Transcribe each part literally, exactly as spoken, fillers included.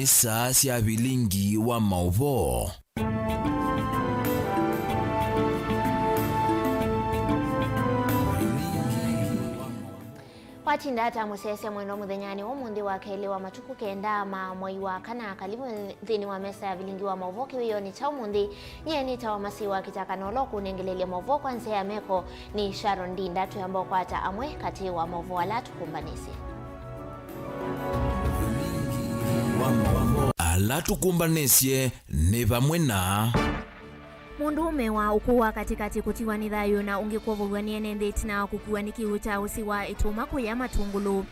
Saa sya vilingi wa maũvoo. Watinda ata mũsyaĩĩsya mwendwa mũthenyanĩ wa ũmũnthĩ wa kelĩ wa matukũ kenda ma mwei wa kana? Kalivu nthĩnĩ wa mesa ya vilingi wa maũvoo kĩwĩonĩ kya ũmũnthĩ. Nyie nĩtawa Masiwa Kitaka, na ũla ũkũnengelelya maũvoo kwa nzĩa ya meko nĩ Sharon Ndinda. Twĩamba ũkwata amwe katĩ wa maũvoo ala tũkũmbanĩsye. Ala tũkũmbanĩsye nĩ vamwe na. Mũndũũme wa ũkũũ wa katĩkatĩ kũtiwa nĩ thayũ na ũngĩ kwovow'a nĩ ene nthĩ ĩtina wa kũkuwa nĩ kĩw'ũ kya ũsĩ wa ĩtũma kũya Matũngũlũ.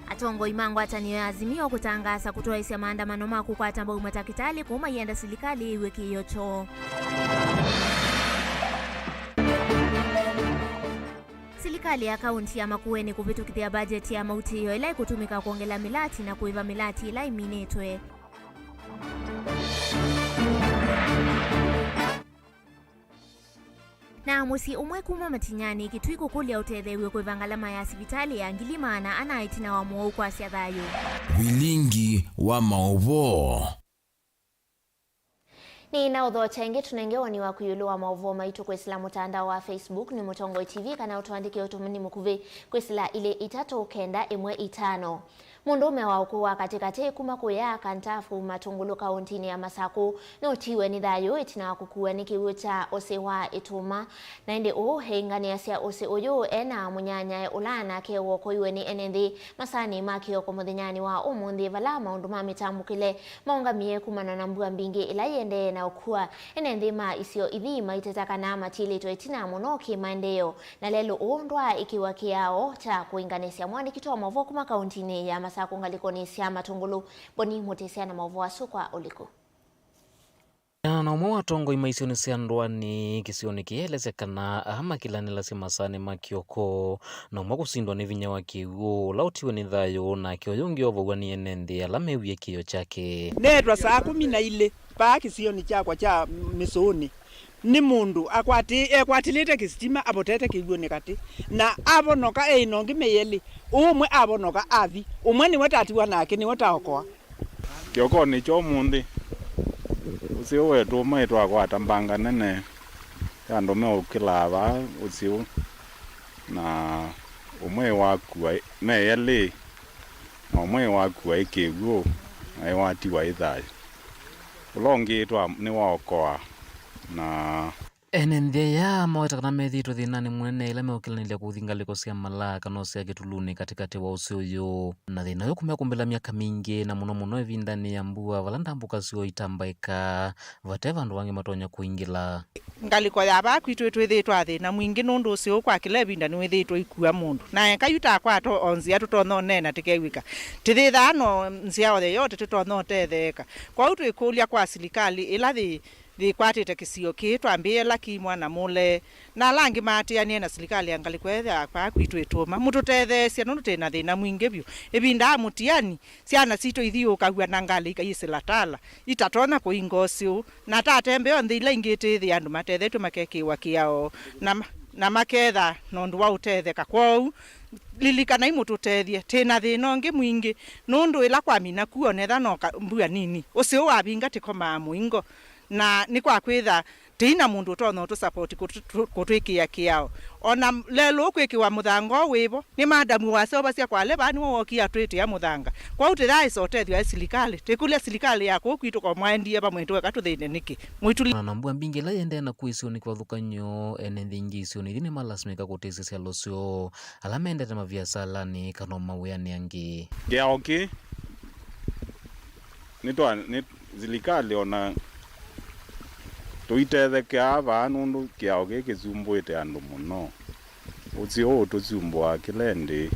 Atongoi ma ngwatanĩo ya Azimio kũtangaasa kũtwaĩsya maandamano ma kũkwata mbau matakĩtalĩ kũu maienda silikalĩ ĩw'e kĩĩo kyoo. Silikalĩ ya kaunti ya Makueni kũvĩtũkĩthya mbajeti ya mautĩĩo ĩla ĩkũtũmĩka kwongela mĩlati na kũĩva mĩlati ĩla ĩminĩtwe. Na mũsyĩ ũmwe kuma Matinyani, Kitui kũkũlya ũtetheew'e kũĩva ngalama ya sivitalĩ ya ngili maana ana ĩtina wa mũwau kwasya thayũ. Vilingi wa maũvoo. Nĩ na ũthokya ĩngĩ tũnenge woni waku ĩũlũ wa maũvoo maitũ kwĩsĩla mũtandao wa Facebook nĩ Mũtongoi T V, kana ũtũandĩke ũtũmani mũkuvĩ kwĩsĩla ilĩ itatũ kenda ĩmwe itano. Mũndũũme wa ũkũũ wa katĩkatĩ kuma kũya Kantafu Matũngũlũ kaũntinĩ ya Masakũ nũtiwe nĩ thayũ ĩtina wa kũkuwa nĩ kĩw'ũ kya ũsĩ wa ĩtũma. Na ĩndĩ ũũ eĩnganĩasya ũsĩ ũyũ e na mũnyanyae ũla nake wokoiwe nĩ ene nthĩ masaanĩ ma kĩoko mũthenyanĩ wa ũmũnthĩ, vala maũndũ ma mĩtambũkĩle maũngamie kumana na mbua mbingĩ ĩla ĩendee na ũkua ene nthĩ ma isio ithi maiteta kana matiĩlĩtwe ĩtina mũno kĩmaendeeo. Na lelũ ũũ ndwaaĩkĩwa kĩao kya kũĩnganĩsya. Mwandĩki wa maũvoo kuma kaũntinĩ ya Masakũ ngalĩkonĩ sya Matũngũlũ, Boni Mũtĩsya na maũvoo asu kwa ũliku. Na ũmwe wa atongoi ma isionĩ sya ndũanĩ kĩsionĩ kĩĩ aelesya kana aa makĩlanĩlasya masaanĩ ma kĩoko, na ũmwe kũsindwa nĩ vinya wa kĩw'ũ, ũla ũtiwe nĩ thayũ, nake ũyũ ũngĩ ovow'a nĩ ene nthĩ ala mewie kĩĩo kyake. Neetwa saa kũmi na ilĩ paa kĩsionĩ kyakwa kya Mĩsũũnĩ. Nĩ mũndũ akwatĩ-, ekwatĩlĩte kĩsitima avotete kĩw'ũnĩ katĩ, na avonoka eĩ na ũngĩ mei elĩ. Ũmwe avonoka athi, ũmwe nĩwe tatiwa nake, nĩwe taokoa. Kĩokonĩ kya ũmũnthĩ, ũsĩ ũũ wetũma ĩtwakwata mbanga nene ya andũ meũkĩlaa vaa ũsĩ ũũ, na ũmwe wakua me elĩ, na ũmwe wakua ĩ kĩw'ũ, na ĩwatiwa ĩ thayũ. Ũla ũngĩ ĩtwa nĩwaokoa, na Ene nthĩ aya maweta kana methĩĩtwe thĩnanĩ mũnene ĩla meũkĩlanĩlya kũthi ngalĩko sya malaa kana ũsea kĩtulunĩ katĩkatĩ wa ũsĩ ũyũ. Na thĩna ũyũ kũmekumbĩla myaka mingĩ, na mũno mũno ĩvindanĩ ya mbua, vala ndambũka syoo itambaĩka, vate vandũ vangĩ matonya kũingĩla. Ngalĩko ya vaa kwitũ twĩthĩĩtwe na thĩna mwingĩ, nũndũ ũsĩ ũũ kwa kĩla ĩvinda nĩwĩthĩĩtwe ikua mũndũ. Na eka yu takwata o nzĩa tũtonya ũneena tĩkew'ĩka. Tĩthĩthaa no nzĩa o yeyote tũtonya ũtetheeka. Kwoou twĩkũlya kwa silikalĩ ĩla yĩ yĩkwatĩte kĩsio kĩĩ, twambĩĩe Lucky Mwanamũle, na ala angĩ maatĩanĩe na silikalĩ ya ngalĩko ĩthĩawa kwaa kwitũ ĩtũma, mũtũtetheesye nũndũ twĩ na thĩna mwingĩ vyũ. Ĩvinda ya mũtiani, syana sitũ ithiũũkaw'a na ngalĩ ikayĩsĩla tala, itatonya kũinga ũsĩ ũũ, na tatembea o nthĩ ila ingĩ tĩĩthĩa andũ matethetw'e makekĩĩwa kĩao, na ma-, na maketha na ũndũ wa ũtetheka. Kwoou, lilikanai mũtũtethye, twĩ na thĩna ũngĩ mwingĩ, nũndũ ĩla kwamina kua, onetha no ka-, mbua nini, ũsĩ ũũ wavinga tĩkomaa mũingo. Na nĩ kwa kwĩtha tĩi na mũndũ ũtonya ũtũsapoti kũtũ-, kũtwĩkĩa kĩao. O na lelũ ũkwĩkĩwa mũthanga ũũ wĩvo, nĩ madamu wasya ũvasya kwale vaa nĩwe wokie atwĩtĩa mũthanga. Kwoou tũyaaĩsa ũtethyo aĩ silikalĩ. Twĩkũlya silikalĩ ya kũu kwitũ ko mwaendie vamwe tũeka tũthĩne nĩkĩ? Mũitũli. Na mbua mbingĩ ĩla yendee na kũĩsĩwa nĩ kĩvathũkany'o, ene nthĩ ingĩ isionĩ ithi nĩmalasimĩka kũtĩsya syalo syoo ala mendete maviasalanĩ kana o mawĩanĩ angĩ. Kĩao kĩĩ nĩtwa-, nĩ silikalĩ o na tũitethekeaa vaa nũndũ kĩao kĩĩ kĩsumbũĩte andũ mũno. Ũsĩ ũũ ũtũsumbũaa kĩla ĩndĩĩ,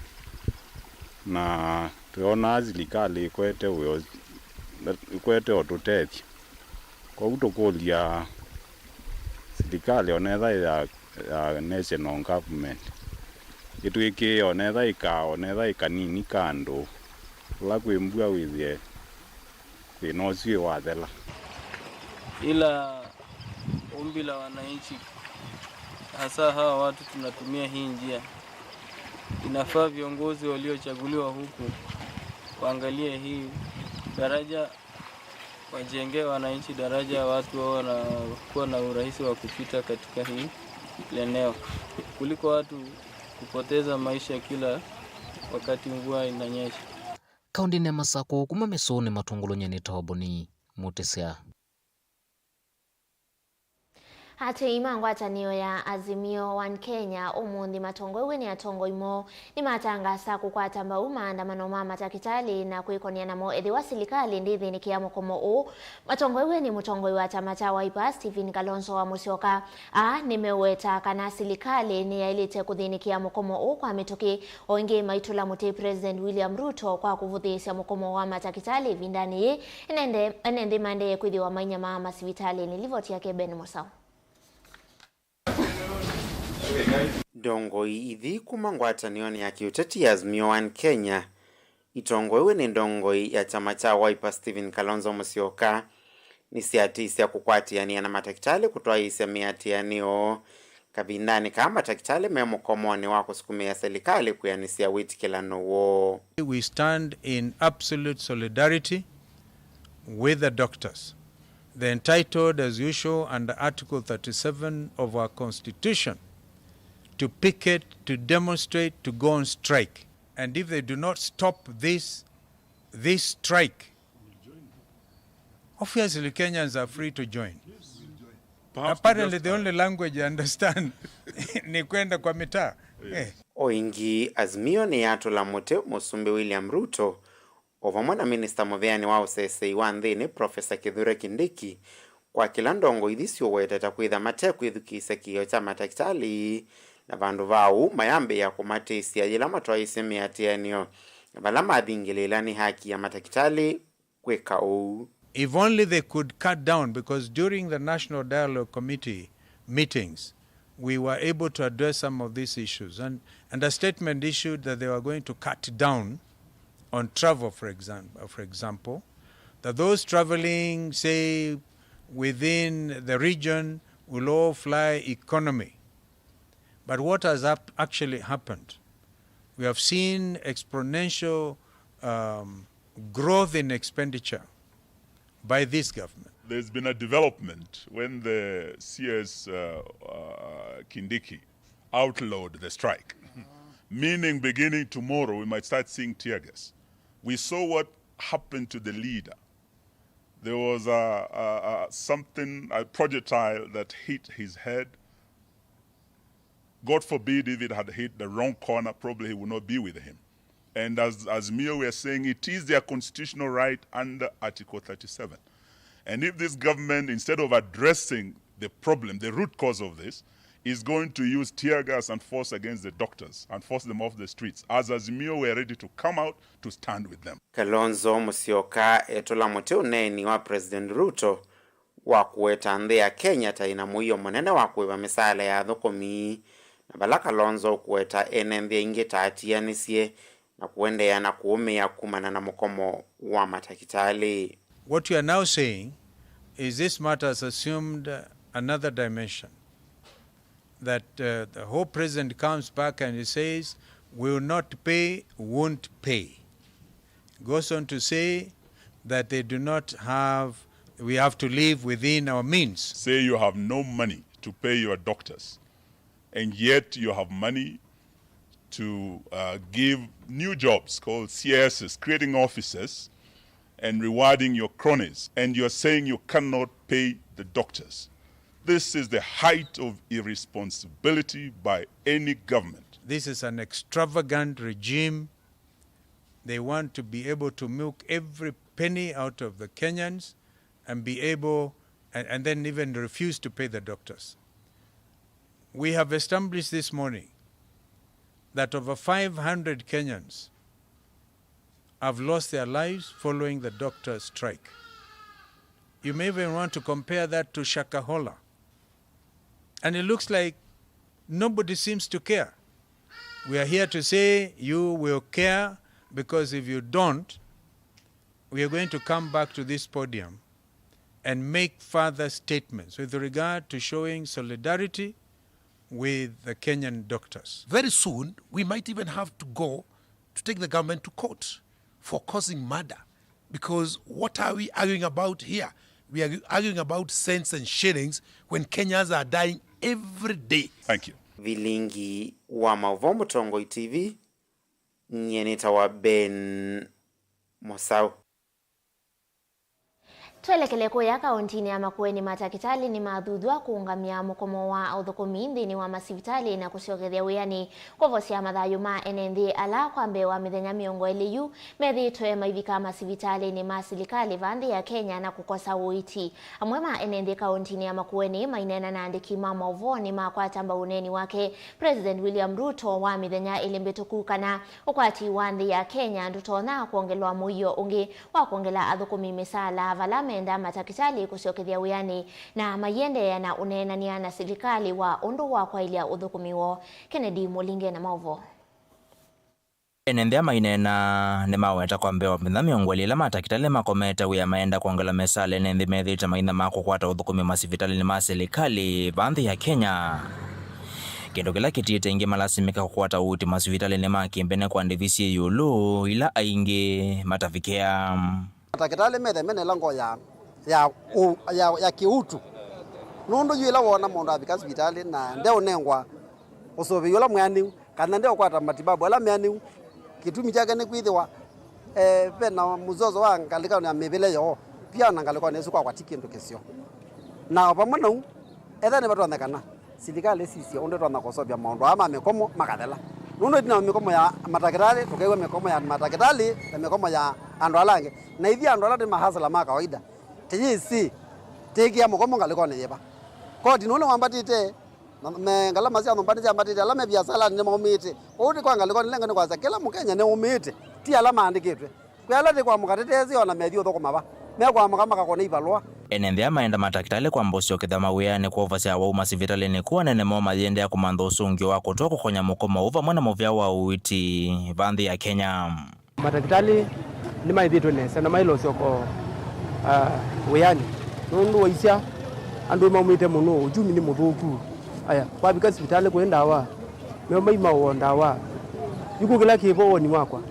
na twĩonaa silikalĩ ĩkwete wĩa, ĩkwete o tũtethyo. Kwoou tũkũlya silikalĩ, onetha ya, ya national government, ĩtwĩkĩĩe onetha ĩkaa, onetha ĩkanini ka andũ, kũla kwĩ mbua wĩthĩe thĩna ũsu wathela. Ila ombi la wananchi, hasa hawa watu tunatumia hii njia, Inafaa viongozi waliochaguliwa huku waangalie hii daraja, wajengee wananchi daraja, watu wao wanakuwa na urahisi wa kupita katika hii eneo, kuliko watu kupoteza maisha kila wakati mvua inanyesha. Kaũntĩnĩ ya Masakũ, kuma Mĩsũnĩ, Matũngũlũnye nĩ Toboni Mũtĩsya. Atei ma ngwatanĩo ya Azimio One Kenya ũmũnthĩ matongoew'e nĩ atongoi moo nĩmatangaasa kũkwata mbau maandamano ma matakĩtalĩ na kwĩkonĩa namo ethĩwa silikalĩ ndĩthĩnĩkĩa mũkomo ũũ. Matongoew'e nĩ mũtongoi wa kyama kya Wiper, Stephen Kalonzo wa Musyoka, aa nĩmeũweta kana silikalĩ nĩyaĩlĩte kũthĩnĩkĩa mũkomo ũũ kwa mĩtũkĩ. O ĩngĩ maitũla mũtĩ President William Ruto kwa kũvũthĩĩsya mũkomo wa matakĩtalĩ ĩvindanĩ yĩĩ, ene nthĩ maendee kwĩthĩwa mainyamaa masivitalĩnĩ. Livoti yake Ben Mũsaũ. Ndongoi ithi kuma ngwatanĩonĩ ya kĩũteti ya Azimio One Kenya, itongoew'e nĩ ndongoi ya kyama kya Wiper Stephen Kalonzo Musyoka, nĩsyatĩsya kũkwatĩanĩa na matakĩtalĩ kũtwaĩĩsya mĩatĩanĩo kavindanĩ kaa matakĩtalĩ me mũkomonĩ wa kũsukumĩa silikalĩ kwĩanĩsya wĩtĩkĩlano woo. We stand in absolute solidarity with the doctors. They're entitled, as usual, under Article thirty-seven of our Constitution, to picket, to demonstrate, to go on strike. And if they do not stop this, this strike, obviously Kenyans are free to join. Apparently the only language I understand ni kwenda kwa mitaa. Eh. O ĩngĩ, Azimio nĩyatũla mũtĩ Mũsumbĩ William Ruto o vamwe na minista mũveanĩ wa ũseseĩ wa nthĩnĩ, Professor Kithure Kindiki, kwa kĩla ndongoi ithi syũwetete kwĩtha matekwĩthukĩĩsya kĩĩo kya matakĩtalĩ, na vandũ va ũu mayambĩĩa kũmatĩsya yĩla matwaĩĩsye mĩatĩanĩo, na vala mathingĩlĩĩla nĩ haki ya matakĩtalĩ kwĩka ũu. If only they could cut down, because during the National Dialogue Committee meetings, we were able to address some of these issues. And, and a statement issued that they were going to cut down on travel, for exam-, for example, that those traveling, say, within the region will all fly economy. But what has hap-, actually happened? We have seen exponential, um, growth in expenditure by this government. There's been a development when the C S, uh, uh, Kindiki outlawed the strike, meaning beginning tomorrow we might start seeing tear gas. We saw what happened to the leader. There was a, a, a something, a projectile that hit his head. God forbid if it had hit the wrong corner, probably he would not be with him. And as, as Azimio, we are saying it is their constitutional right under Article thirty-seven. And if this government, instead of addressing the problem, the root cause of this, is going to use tear gas and force against the doctors and force them off the streets, as Azimio, we are ready to come out to stand with them. Kalonzo Musyoka etũla mũtĩ ũneeni wa President Ruto wa kũweta nthĩ ya Kenya ta ĩna mũio mũnene wa kũĩva mĩsaala ya athũkũmi, na vala Kalonzo ũkũweta ene nthĩ aingĩ ta atianĩsye na kũendeea na kũũmĩa kumana na mũkomo wa matakĩtalĩ. What you are now saying is this matter has assumed, uh, another dimension. That, uh, the whole president comes back and he says, "We will not pay, won't pay." Goes on to say that they do not have, we have to live within our means. Say you have no money to pay your doctors, and yet you have money to, uh, give new jobs called C S Ss, creating offices and rewarding your cronies, and you're saying you cannot pay the doctors. This is the height of irresponsibility by any government. This is an extravagant regime. They want to be able to milk every penny out of the Kenyans and be able, and, and then even refuse to pay the doctors. We have established this morning that over five hundred Kenyans have lost their lives following the doctors' strike. You may even want to compare that to Shakahola. And it looks like nobody seems to care. We are here to say you will care, because if you don't, we are going to come back to this podium and make further statements with regard to showing solidarity with the Kenyan doctors. Very soon, we might even have to go to take the government to court for causing murder. Because what are we arguing about here? We are arguing about cents and shillings when Kenyans are dying every day. Thank you. Vilingi wa maũvoo Mũtongoi T V, nyie nĩtawa Ben Mosau. Twelekele kũya kaũntinĩ ya Makueni, matakĩtalĩ nĩmathuthw'a kũũngamya mũkomo wa ũthũkũmi nthĩnĩ wa masivitalĩ na kũsyokethya wĩanĩ kwovosya mathayũ ma ene nthĩ ala kwa mbee wa mĩthenya mĩongo ĩlĩ yu methĩĩtwe maivika masivitalĩnĩ ma silikalĩ vaa nthĩ ya Kenya na kũkosa ũiiti. Amwe ma ene nthĩ kaũntinĩ ya Makueni maineena na andĩki ma maũvoo nĩmakwata mbau ũneeni wake President William Ruto wa mĩthenya ĩlĩ mbĩtũku kana ũkwati wa nthĩ ya Kenya ndũtonya kwongelwa mũio ũngĩ wa kwongela athũkũmi mĩsaala vala menda matakĩtalĩ kũsyokethya wĩanĩ na maiendeea na ũneenany'a na silikalĩ wa ũndũ wa kwaĩlya ũthũkũmi woo. Kennedy Mũlinge na maũvoo. Ene nthĩ aa maineena nĩmaweta kwa mbee wa mĩthenya mĩongo ĩlĩ ĩla matakĩtalĩ makomete wĩa maenda kwongelwa mĩsaala ene nthĩ methĩĩtwe maitha ma kũkwata ũthũkũmi masivitalĩnĩ ma silikalĩ vaa nthĩ ya Kenya. Kĩndũ kĩla kĩtiĩte ĩngĩ malasimĩka kũkwata ũiiti masivitalĩnĩ ma kĩmbene kwa ndĩvi syĩ ĩũlũ, ila aingĩ matavikĩa. Matakĩtalĩ methe mena ĩla ngoo ya, ya, ũ- ya, ya kĩutu. Nũndũ yu ĩla woona mũndũ avika sivitalĩ na ndeũnengwa ũsũvĩi ũla mwĩanĩu, kana ndeũkwata matibabu ala meanĩu, kĩtumi kyake nĩ kwĩthĩwa, eh, ve na mũzozo wa ngalĩkanĩ ya mĩvĩle yoo, pia na ngalĩkonĩ ĩsu kwakwa ti kĩndũ kĩseo. Na o vamwe na ũu, etha nĩvatonyekana, silikalĩ ĩsisye ũndũ ĩtonya kũseũvya maũndũ aa ma mĩkomo makathela. Nũndũ ĩtina wa mĩkomo ya matakĩtalĩ, tũkew'a mĩkomo ya matakĩtalĩ na mĩkomo ya andũ ala angĩ. Na ithyĩ andũ ala twĩ mahasla ma kawaida, tĩyĩsĩ tĩĩkĩa mũkomo ngalĩkonĩ yĩva. Koti nũla wambatĩte, na me ngalama sya nyũmba nĩsyambatĩte, ala me viasalanĩ nĩmaumĩte. Ũu ti kwa ngalĩkonĩ, lengo nĩ kwasya kĩla Mũkenya nĩaumĩte, ti ala maandĩkĩtwe. Kwĩ ala ti kwamũka tĩtesĩ o na methi ũthũkũma va, mekwamũka makakũne ivalũa. Ene nthĩ aa maenda matakĩtalĩ kwamba ũsyokethya mawĩanĩ kwovosya awau masivitalĩnĩ kũu anene moo mayĩendeea kũmantha ũsũngĩo wa kũtw'a kũkonya mũkomo ũũ vamwe na mũvea wa ũiiti vaa nthĩ ya Kenya. Matakĩtalĩ nĩmaĩthĩtwe nesa na maĩle ũsyoka, ah, wĩanĩ nũndũ waisya andũ nĩmaumĩte mũno, uchumi nĩ mũthũku. Aya, wavika sivitalĩ kwĩ ndawa, meo maima ũo ndawa. Yu kĩla kĩvo woni wakwa,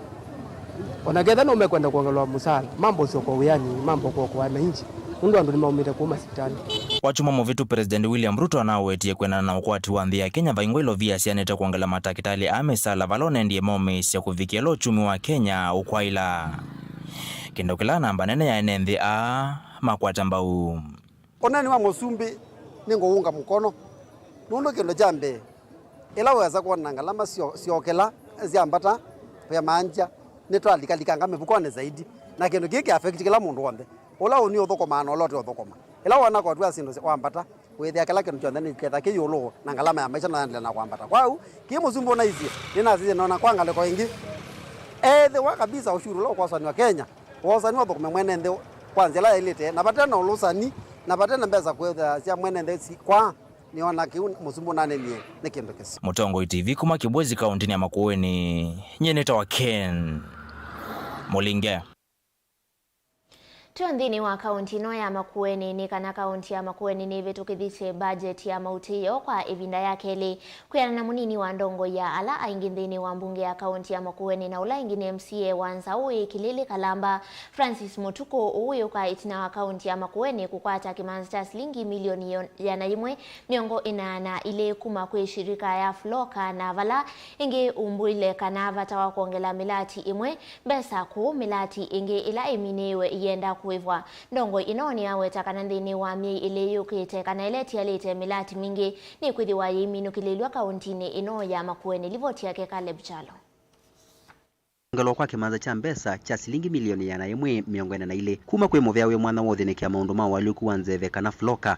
o na ketha no mekwenda kwongelwa mũsaala, mamba ũsyoka wĩanĩ, mamba kũokoa wananchi, nũndũ andũ nĩmaumĩte kũu masivitalĩ. Wakyumwa mũvĩtu, President William Ruto anawetie kwendana na ũkwati wa nthĩ ya Kenya vaingwa ilovia syanĩte kwongela matakĩtalĩ aa mĩsaala vala ũnendie momĩĩsya kũvikĩla uchumi wa Kenya ũkwaĩla. Kĩndũ kĩla namba nene ya ene nthĩ aa makwata mbau. Ũneeni wa mũsumbĩ nĩngũũnga mũkono, nũndũ kĩndũ kya mbee, ĩla wesa kwona ngalama syo- syokela syambata, vya maanja, nĩtwalikalikanga mĩvukonĩ zaidi, na kĩndũ kĩĩ kĩ affect kĩla mũndũ w'onthe, ũla ũnĩ ũthũkũmaa na ũla ũte ũthũkũma. Ĩla wona koti wa syĩndũ wambata, wĩthĩa kĩla kĩndũ kyonthe nĩketha kĩ ĩũlũ na ngalama ya maisha no yaendelee na kwambata. Kwa ũu, kĩ mũsumbĩ ũnaisye, nĩnasisye nona kwa ngalĩko ĩngĩ, ethĩwa kabisa ũshuru ũla ũkwosaniwa Kenya, wosaniwa ũthũkũme mwene nthĩ kwa nzĩa ĩla yaĩlĩte, na vate na ũlũsani, na vate na mbesa kwĩthĩa sya mwene nthĩ si- kwa, nĩona kĩu mũsumbĩ ũnanenie nĩ kĩndũ kĩseo. Mũtongoi T V kuma Kibwezi kaũntĩnĩ ya Makueni, nyie nĩtawa Ken Mũlinge. Twĩ o nthĩnĩ wa kaũntĩ ĩno ya Makueni, nĩ kana kaũntĩ ya Makueni nĩvĩtũkĩthĩtye mbajeti ya mautĩĩo kwa ĩvinda ya kelĩ. Kwĩanana na mũnini wa ndongoi ya ala aingĩ nthĩnĩ wa mbunge ya kaũntĩ ya Makueni na ũla ĩngĩ nĩ M C A wa Nzaũ wĩ Kĩlĩlĩ Kalamba, Francis Mũtukũ, ũũ wĩũka ĩtina wa kaũntĩ ya Makueni kũkwata kĩmanza kya silingi milioni ĩana yĩmwe mĩongo ĩna na ilĩ kuma kwĩ shirika ya Floka, na vala ĩngĩ umbũile kana vata wa kwongela mĩlati ĩmwe mbesa kũu mĩlati ĩngĩ ĩla ĩminĩĩwe ĩyenda kũĩvwa. Ndongoi ĩno nĩyaweta kana nthĩnĩ wa myei ĩlĩ yũkĩte, kana ĩla ĩtialĩte, mĩlati mingĩ nĩkwĩthĩwa yĩiminũkĩlĩlw'a kaũntinĩ ĩno ya Makueni. Livoti yake Caleb Kyalo. Kwongelwa kwa kĩmanza kya mbesa kya silingi milioni ĩana yĩmwe mĩongo ĩna na ilĩ kuma kwĩ mũvea wĩ mwanya wa ũthĩnĩkĩa maũndũ ma ũalyũku wa nzeve kana Floka,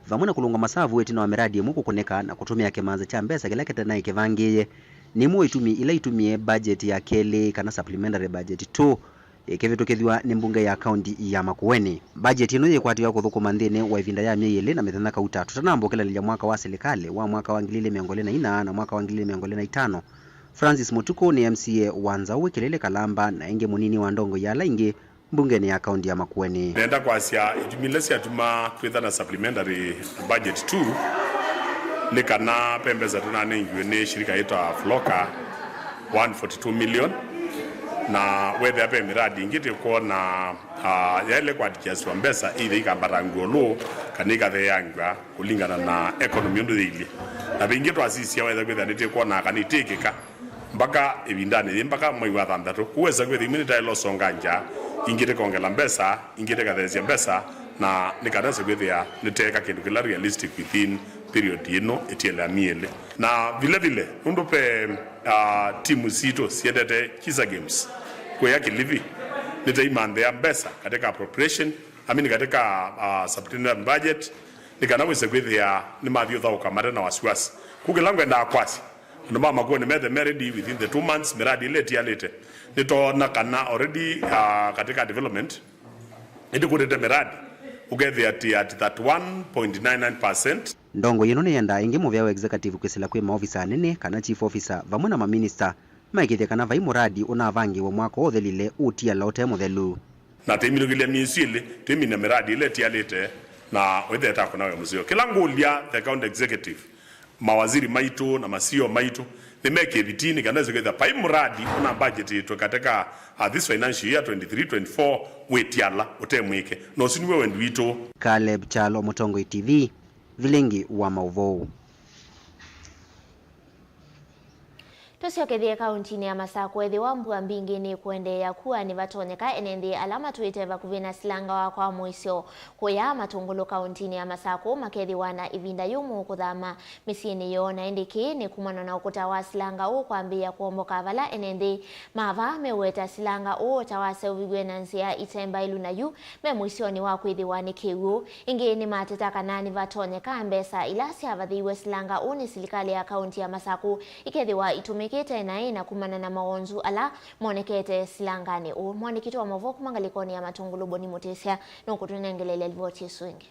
vamwe na kũlũnga masavu ĩtina wa mĩradi ĩmwe kũkũnĩka na kũtũmĩa kĩmanza kya mbesa kĩla kĩtenaĩ kĩvangĩĩe, nĩ imwe wa itumi ila itumie budget ya kelĩ kana supplementary budget two ĩkĩvĩtũkĩthw'a nĩ mbunge ya kaunti ya Makueni. Budget ĩno yĩkwatĩwa kũthũkũma nthĩnĩ wa ĩvinda ya myei ĩlĩ na mĩthenya kauta tũtanamba ũkĩlanĩlya mwaka wa silikalĩ wa mwaka wa ngili ilĩ mĩongo ĩlĩ na ina na mwaka wa ngili ilĩ mĩongo ĩlĩ na itano. Francis Mũtukũ nĩ M C A wa Nzaũ wĩ Kĩlĩlĩ Kalamba na ĩngĩ mũnini wa ndongoi ya ala ingĩ mbungenĩ ya kaunti ya Makueni. Nenda kwasya itumi ila syatuma kwĩtha na supplementary budget two Nĩ kana ve mbesa tũnanengiwe nĩ shirika yĩtawa Floka, one forty-two million, na wethĩa ve miradi ĩngĩ tĩkwona, ah, yaĩle kũ-adjustwa mbesa, either ikambatangw'a ĩũlũ kana ikatheeangw'a kũlingana na economy ũndũ yĩilyĩ. Na vingĩ twasisya wetha kwĩthĩa nĩtĩkwonaa kana itĩkĩka mpaka ĩvindanĩ yĩĩ, mpaka mwei wa thanthatũ. Kũu wesa kwĩthĩa imwe nĩtaĩle ũsonga ngya, ingĩ tĩkongela mbesa, ingĩ tĩkatheesya mbesa, na nĩ kana wesa kwĩthĩa nĩteeka kĩndũ kĩla realistic within period ĩno ĩtiele myei ĩlĩ. Na vile vile, nũndũ ve, ah, timu sitũ siendete Kisa Games kũya Kilifi, nĩtaimanthĩa mbesa katika appropriation, I mean, katika, ah, supplementary budget, nĩ kana wĩse kwĩthĩa nĩmathiũthaũka mate na wasiwasi. Kũu kĩla ngwendaa kwasya, andũ ma Makueni methe me ready within the two months, miradi ĩla ĩtialĩte. Nĩtoona kana already, ah, katika development, ĩtĩkũtĩte miradi, ũkethĩa ti at thirty-one point nine nine percent. Ndongoi ĩno nĩyendaa ĩngĩ mũvĩa wa executive kwĩsĩla kwĩ maovisa anene kana chief officer vamwe na maminista maĩkĩĩthye kana vai mũradi ũnavangĩwe mwaka ũthelile ũtiala ũte mũthelu. Na tĩminũkĩlya myei ĩsu ĩlĩ, tĩmine miradi ĩla ĩtialĩte, na wĩthĩa ĩtakũna wĩa mũseo. Kĩla ngũlya the county executive, mawaziri maitũ na ma C E O maitũ nĩmekĩe vitii nĩ kana ĩse kwĩthĩa vai mũradi ũnambajĩtĩtwe katika, uh, this financial year twenty-three twenty-four wĩtiala ũte mwĩke. Na ũsu nĩw'o wendi witũ. Caleb Kyalo, Mũtongoi T V, Vilingi wa Maũvoo. Tũsyokethye kaũntinĩ ya Masakũ, ethĩwa mbua mbingĩ nĩkũendeea kua, nĩvatonyeka ene nthĩ ala matũĩte vakuvĩ na silanga wa kwa mũisyo kũya Matũngũlũ kaũntinĩ ya Masakũ makethĩwa na ĩvinda yũmũ kũthama mĩsyĩnĩ yoo, na ĩndĩ kĩĩ nĩ kumana na ũkũta wa silanga ũũ kwambĩĩa kũomboka vala ene nthĩ ma vaa meũweta silanga ũũ ta waseũviw'e na nzĩa ite mbaĩlu na yu me mũisyonĩ wa kwĩthĩwa nĩ kĩw'ũ. Ĩngĩ nĩmateta kana nĩvatonyeka mbesa ila syavathĩiwe silanga ũũ nĩ silikalĩ ya kaũnti ya Masakũ ikethĩwa itũmĩkĩte naĩ na kumana na mawonzu ala monekete silanganĩ ũũ. Mwandĩki witũ wa maũvoo kuma ngalĩkonĩ ya Matũngũlũ Boni Mũtĩsya nũkũtũnengeleelya livoti ĩsu ĩngĩ.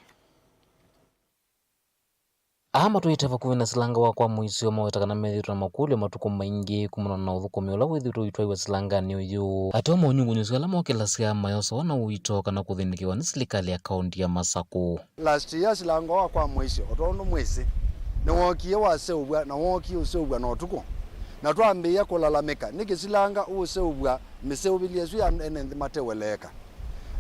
Aa matũĩte vakuvĩ na silanga wa kwa mũisyo maweta kana methĩĩtwe na makũlyo matukũ maingĩ kumana na ũthũkũmi ũla wĩthĩĩtwe ũitwaĩwa silanganĩ ũyũ. Ateo monyungunyĩsyo ala mokĩlasya mayosawa na ũito kana kũthĩnĩkĩwa nĩ silikalĩ ya kaũnti ya Masakũ. Last year silanga wa kwa mũisyo, o tondũ mwĩsĩ, nĩwookie waseũvw'a na wookie ũseũvw'a na ũtukũ, na twambĩĩa kũlalamĩka nĩkĩ silanga ũũseũvw'a mĩseũvĩlye ĩsu ya ene nthĩ mateweleeka.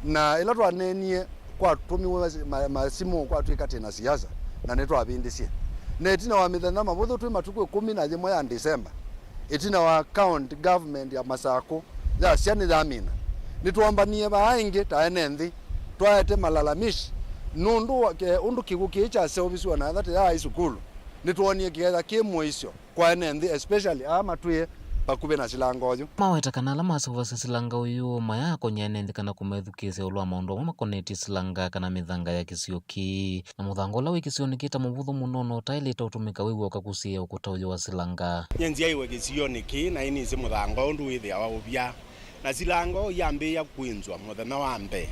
Na ĩla twaneenie, kwatũmiwe ma-, masimũ kwatw'ĩka twĩ na siasa, na nĩtwavĩndĩsye. Na ĩtina wa mĩthenya mavũthũ, twĩ matukũ ĩkũmi na yĩmwe ya December, ĩtina wa county government ya Masakũ yasya nĩyamina, nĩtwombanie vaa ĩngĩ ta ene nthĩ, twaete malalamishi nũndũ wa, ke-, ũndũ kĩw'ũ kĩĩ kyaseũvisye o na ethĩwa tũyaĩ sukulu. Nĩtwoonie kĩkethya kĩ mũisyo kwa ene nthĩ, especially aa matwĩe vakuvĩ na silanga ũyũ. Maweta kana ala maseũvasya silanga ũyũ mayaakony'a ene nthĩ kana kũmethukĩĩsya ĩũlũ wa maũndũ amwe makonetye silanga kana mĩthanga ya kĩsio kĩĩ. Na mũthanga ũla wĩ kĩsionĩ kĩĩ ta mũvũthũ mũno na ũtaĩlĩte ũtũmĩka wĩw'a ũkakusĩĩa ũkũta ũyũ wa silanga. Nyie nzyaĩwe kĩsionĩ kĩĩ na nĩnĩsĩ mũthanga ũndũ wĩthĩawa ũvya. Na silanga ũũ yambĩĩa kwĩnzwa mũthenya wa mbee,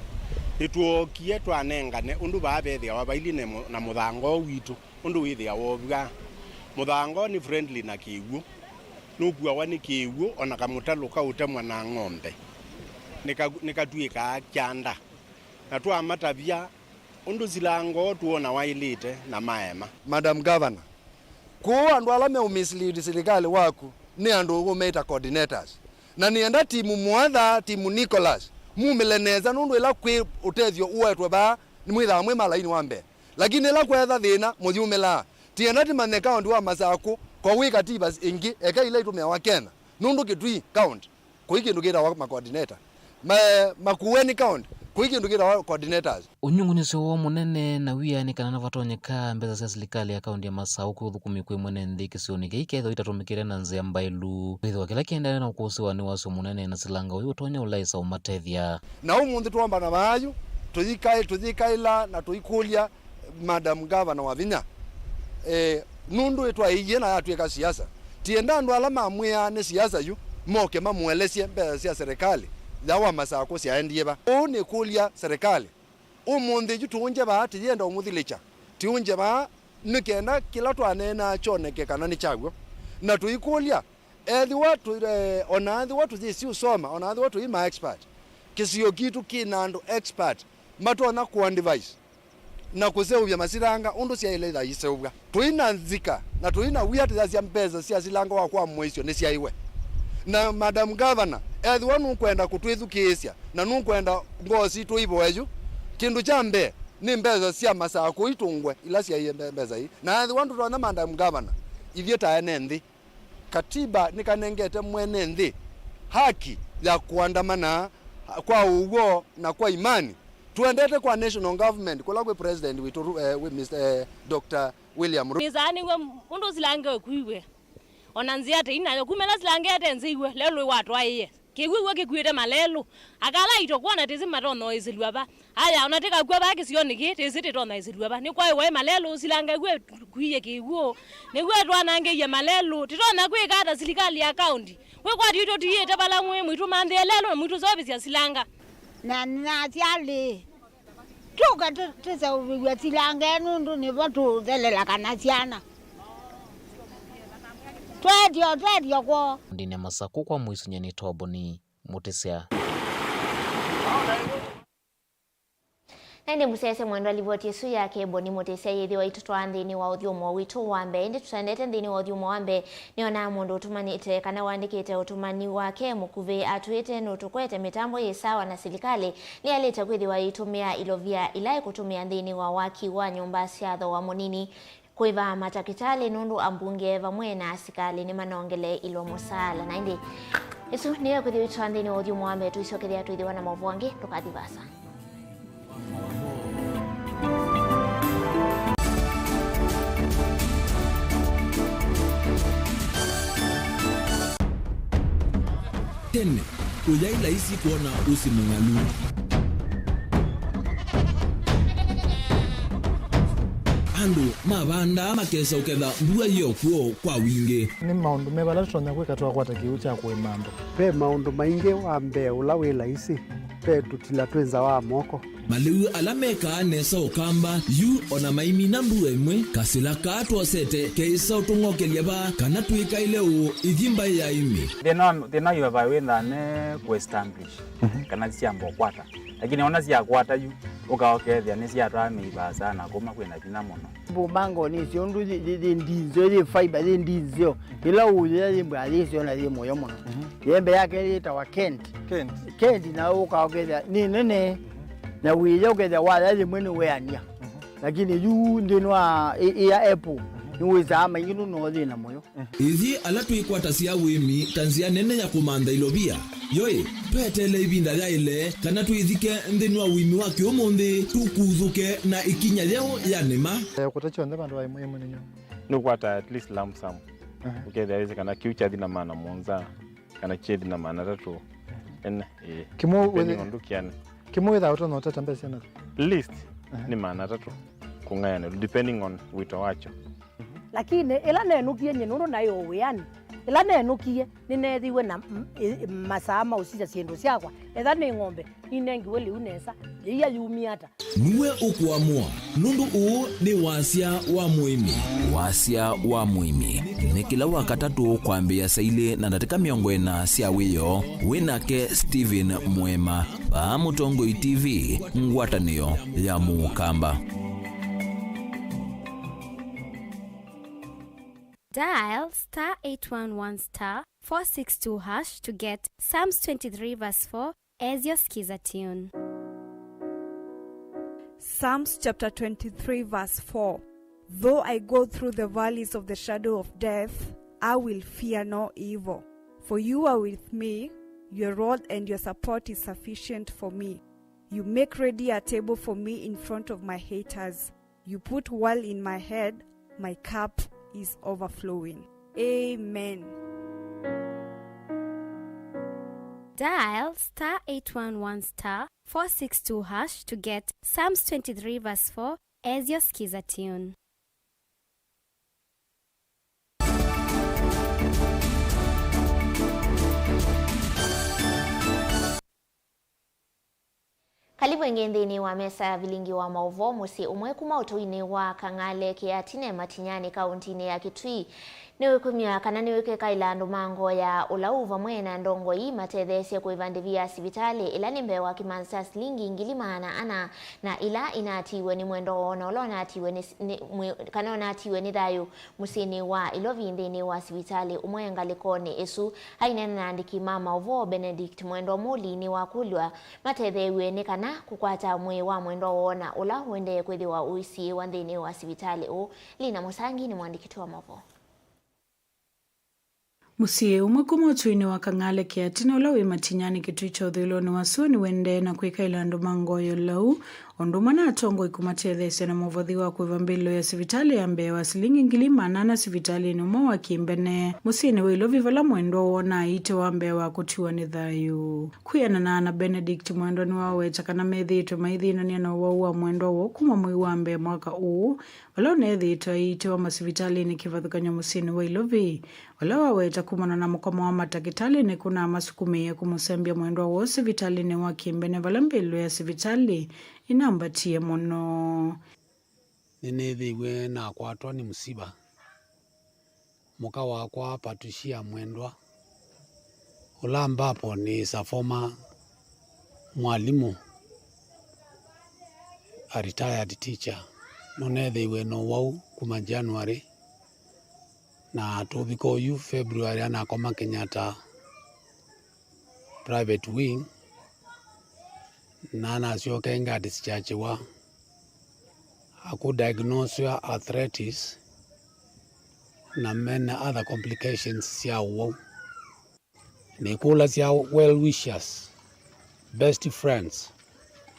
nĩtwookie twanengane ũndũ vaa vethĩawa vailyĩ na mũ-, na mũthanga ũũ witũ. Ũndũ wĩthĩawa ũvw'a. Mũthanga ũũ nĩ friendly na kĩw'ũ. Nũkuawa nĩ kĩw'ũ, o na kamũtalũ kaũtemwa na ng'ombe nĩka-, nĩkatw'ĩkaa kyanda. Na twamatavya ũndũ silanga ũũ tũona waĩlĩte na maema. Madam Governor, kũũ andũ ala meũmislead silikalĩ waku nĩ andũ ũmeĩta coordinators. Na nĩenda timu Mwatha, timu Nicholas, mumĩle nesa nũndũ ĩla kwĩ ũtethyo ũetwe vaa, nĩmwĩthaa mwĩ malaini wa mbee. Lakini ĩla kweetha thĩna, mũyumĩlaa. Tienda tĩmanye kaũnti wa Masakũ ko wĩ katiba ĩngĩ eka ila itũmĩawa Kenya, nũndũ Kitui kaũnti kũi kĩndũ kĩtawa macoordinator. Ma-, Makueni kaũnti kũi kĩndũ kĩtawa coordinators. Ũnyungunyĩsyo woo mũnene na wia nĩ kana nĩvatonyeka mbesa sya silikalĩ ya kaũnti ya Masakũ kũthũkũmĩw'a kwĩ mwene nthĩ kĩsionĩ kĩĩ kethĩwa itatũmĩkĩte na nzĩa mbaĩlu. Kwĩthĩwa kĩla kĩendeee na ũkũsĩwa nĩ wasyo mũnene na silanga ũyũ ũtonya ũlaĩsa ũmatethya. Na ũmũnthĩ twombana vaa yu, tũyikaĩ-, tũyĩkaĩla na tũikũlya Madam Governor Wavinya, eh, nũndũ ĩtwaĩie na yatw'ĩka siasa. Tienda andũ ala mamwĩaa nĩ siasa yu moke mamũelesye mbesa sya serikali ya wa Masakũ syaendie va. Ũu nĩkũlya serikali, ũmũnthĩ yu tũũngye vaa, tĩyenda ũmũthilĩkya, tĩũngye vaa nĩ kenda kĩla twaneenaa kyoneke kana nĩ kya w'o. Na tũikũlya, ethĩwa tũ-, eh, o na ethĩwa tũyĩsĩ ũsoma, o na ethĩwa tũi ma expert, kĩsio kitũ kĩ na andũ expert matonya kũ advise. na kũseũvya masilanga ũndũ syaĩle ithaiseũvw'a. Tũi na nzika na tũi na wia tũyasya mbesa sya silanga wa kwa mũisyo nĩsyaĩwe. Na Madam Governor, ethĩwa nũkwenda kũtwĩthukĩĩsya na nũkwenda ngoo sitũ ivoe yu, kĩndũ kya mbee nĩ mbesa sya masaa kũu itũngwe ila syaie mbe-, mbesa ii. Na ethĩwa ndũtonya, Madam Governor, ithyĩ ta ene nthĩ, katiba nĩkanengete mwene nthĩ haki ya kũandamana kwa ũw'o na kwa imani. Tũendete kwa national government kũla kwĩ president witũ, eh, wĩ Mister, eh, Doctor William Ruto. Nĩsaa nĩw'o ũndũ silanga ĩkuiwe. Ona nzĩa tei nayo, kuma ĩla silanga ĩtee nzĩiwe, lelũ watwaĩe. Kĩw'ũ ĩw'o kĩkuĩte malelũ. Akala aitũ kwona tĩsĩ matonya ũĩsĩlw'a va. Aya, ona tĩkakw'a vaa kĩsionĩ kĩĩ, tĩsĩ tĩtonya ĩsĩlw'a va. Nĩkwaĩwe malelũ, silanga ĩw'o ĩkuie kĩw'ũ. Nĩw'o ĩtwanangĩie malelũ. Tĩtonya kwĩka ata silikalĩ ya kaũnti? Wĩkwatyo itũtiĩte vala mwĩ, mwĩtũmanthĩe lelũ na mwĩtũseũvĩsya silanga. Na nasya lĩ, tũka tũ-, tũseũvĩw'a silanga ĩ nũndũ nĩvo tũũthelela kana syana. Twetyo, twetyo kwoo. Ndine Masakũ kwa mũiso nyeni Toboni Mũtĩsya. Na ĩndĩ mũsyaĩĩsya mwendwa, livoti ĩsu yake Boni Mũtĩsya yĩthĩwa itũtwaa nthĩnĩ wa ũthyũmũo witũ wa mbee. Ĩndĩ tũtaendete nthĩnĩ wa ũthyũmũo wa mbee, nĩonaa mũndũ ũtũmanĩte kana waandĩkĩte ũtũmani wake mũkuvĩ atwĩte, nũtũkwete mĩtambo yĩ sawa na silikalĩ nĩyaĩlĩte kwĩthĩwa ĩitũmĩa ilovia ila ĩkũtũmĩa nthĩnĩ wa waki wa nyũmba sya thooa mũnini. Kũĩva matakĩtalĩ nũndũ ambunge vamwe na asikalĩ nĩmanongele ilwa mũsaala. Na ĩndĩ ĩsu nĩyo ĩkũthi witũ nthĩnĩ wa ũthyũmũo wa mbee. Tũisyokethĩa twĩthĩwa na maũvoo angĩ, ndũkathi vaasa. Tene, ũyaĩ laisi kwona ũsĩ mũng'alu. Andũ mavandaa makesa ũketha mbua yĩ o kw'o kwa wingĩ. Nĩ maũndũ meva ala tũtonya kwĩka twakwata kĩw'ũ kya kũĩma andũ? Ve maũndũ maingĩ. Wa mbee ũla wĩ laisi, ve tũtila twĩ nza wa moko. Malĩu ala mekaa nesa Ũkamba yu o na maimina mbua ĩmwe, kasĩla kaa twosete keĩsa ũtũng'okelya vaa kana twĩkaĩle ũũ ithi mbaĩ ya ĩmĩ. Thĩna wa, thĩna wa ivavaĩ wĩthaa ne kũ establish, mhm, kana syamba ũkwata. Lakini ona syakwata yu, ũka ũkethĩa nĩsyatwaa mĩi vaasa na kũma kwĩna vinya mũno. Mbũmbango nĩ syo ũndũ yĩ, yĩ, yĩ ndinzeo, yĩ fiber, yĩ ndinzeo. Ĩla ũyĩa yĩ mbwa yĩ syo na yĩ mũyo mũno. Mhm. Yembe yake yĩtawa Kent. Kent. Kent na ũka ũkethĩa nĩ nene. Na wĩya ũkethĩa waya yĩmwe nĩ weania. Mhm. Lakini yu nthĩnĩ wa ĩ-, ĩ ya apple, mhm, nĩ wĩsaa maingĩ nũno thĩna mũyo. Ĩthyĩ ala twĩkwatasya ũĩmi ta nzĩa nene ya kũmantha ilovia, yoĩ, tweteele ĩvinda yaĩle kana twĩthike nthĩnĩ wa ũĩmi wa kĩũmũnthĩ tũkuthũke na ĩkinya yeũ ya nĩma? Eh, kũta kyonthe vandũ va ĩmwe ĩmwe nĩnyo. Nĩũkwata at least lump sum. Aha. Ũkethĩa wĩsĩ kana kĩu kyathi na maana mũonza, kana kyethi na maana atatũ. Ene, ĩĩ. Kĩmwe depending wĩthĩ-, on ndũkĩane. Kĩmwe wĩthaa ũtonya ũtata mbesa na? Least, aha, nĩ maana atatũ kũng'ayanĩlwa, depending on wĩto wakyo. Lakini ĩla nenũkie nyie nũndũ naĩ o wĩanĩ, ĩla nenũkie nĩneethiwe na m-, ĩ-, masaa ma ũsisya syĩndũ syakwa, etha nĩ ng'ombe, ninengiwe lĩu nesa, yĩia yumie ata? Nue ũkũamũa, nũndũ ũũ nĩ wasya wa mũĩmi. Wasya wa mũĩmi nĩ kĩla Wakatatũ kwambĩĩa saa ilĩ na ndatĩka mĩongo ĩna sya wĩoo, wĩ nake Stephen Mwema, vaa Mũtongoi T V, ngwatanĩo ya Mũkamba. Dial star eight one one star four six two hash to get Psalms twenty-three verse four as your Skiza tune. Psalms chapter twenty-three, verse four. Though I go through the valleys of the shadow of death, I will fear no evil. For you are with me, your rod and your support is sufficient for me. You make ready a table for me in front of my haters. You put oil in my head, my cup is overflowing. Amen. Dial star eight one one star four six two hash to get Psalms twenty-three verse four as your Skiza tune. Kalivu ĩngĩ nthĩnĩ wa mesa ya vilingi wa maũvoo. Mũsyĩ ũmwe kuma ũtũinĩ wa Kang'ale Kĩatine Matinyani kauntinĩ ya Kitui nĩwĩkumya kana nĩwĩkwĩkaĩla andũ ma ngoo ya ũlau vamwe na ndongoi matetheesye kũĩva ndĩvi ya sivitalĩ ĩla nĩ mbee wa kĩmanzi kya silingi ngili maana ana, na ila inatiiwe nĩ mwendwa woo na ũla ũnatiiwe nĩ, nĩ, mwĩ-, kana ũnatiiwe nĩ thayũ mũsyĩnĩ wa Ilovi nthĩnĩ wa sivitalĩ ũmwe ngalĩkonĩ ĩsu. Aineena na andĩki ma maũvoo, Benedict Mwendwa Muli nĩwakũlw'a matetheew'e nĩ kana kũkwata mwĩĩ wa mwendwa woo na ũla ũendee kwĩthĩwa ũisiĩĩwa nthĩnĩ wa sivitalĩ ũũ. Lina Mũsangi nĩ mũandĩki witũ wa maũvoo. Mũsyĩ ũmwe kuma ũtũinĩ wa Kang'ale Kĩatine ũla wĩ Matinyani Kitui kya ũthũĩlonĩ wa sua nĩwendee na kwĩkaĩla andũ ma ngoo ya ũlau, o ũndũ ũmwe na atongoi kũmatetheesya na mũvothi wa kũĩva mbĩlĩlo ya sivitalĩ ya mbee wa silingi ngili maana ana sivitalĩnĩ ũmwe wa kĩmbene mũsyĩnĩ wa Ilovi, vala mwendwa woo na aĩtĩwa mbee wa kũtiwa nĩ thayũ. Kwĩanana na Benedict, mwendwa nĩwaweta kana methĩĩtwe maithĩnanĩa na ũwau wa mwendwa woo kuma mwei wa mbee mwaka ũũ, vala ũneethĩĩtwe aiitĩwa masivitalĩnĩ kĩvathũkany'o mũsyĩnĩ wa Ilovi, vala waweta kumana na mũkomo wa matakĩtalĩ nĩkũnamasukumĩie kũmũsembya mwendwa woo sivitalĩnĩ wa kĩmbene vala mbĩlĩlo ya sivitalĩ ĩnambatie mũno. Nĩnĩthĩiwe nakwatwa nĩ mũsiva. Mũka wakwa Patricia Mwendwa, ũla ambapo nĩ is a former mwalimũ, a retired teacher, nũneethĩiwe na ũwau kuma January, na tũvika oyu February anakoma Kenyatta private wing, na anasyoka ĩngĩ a dischargiwa, akũ diagnoswa arthritis, na mena other complications sya ũwau. Nĩkũlasya well wishers, best friends,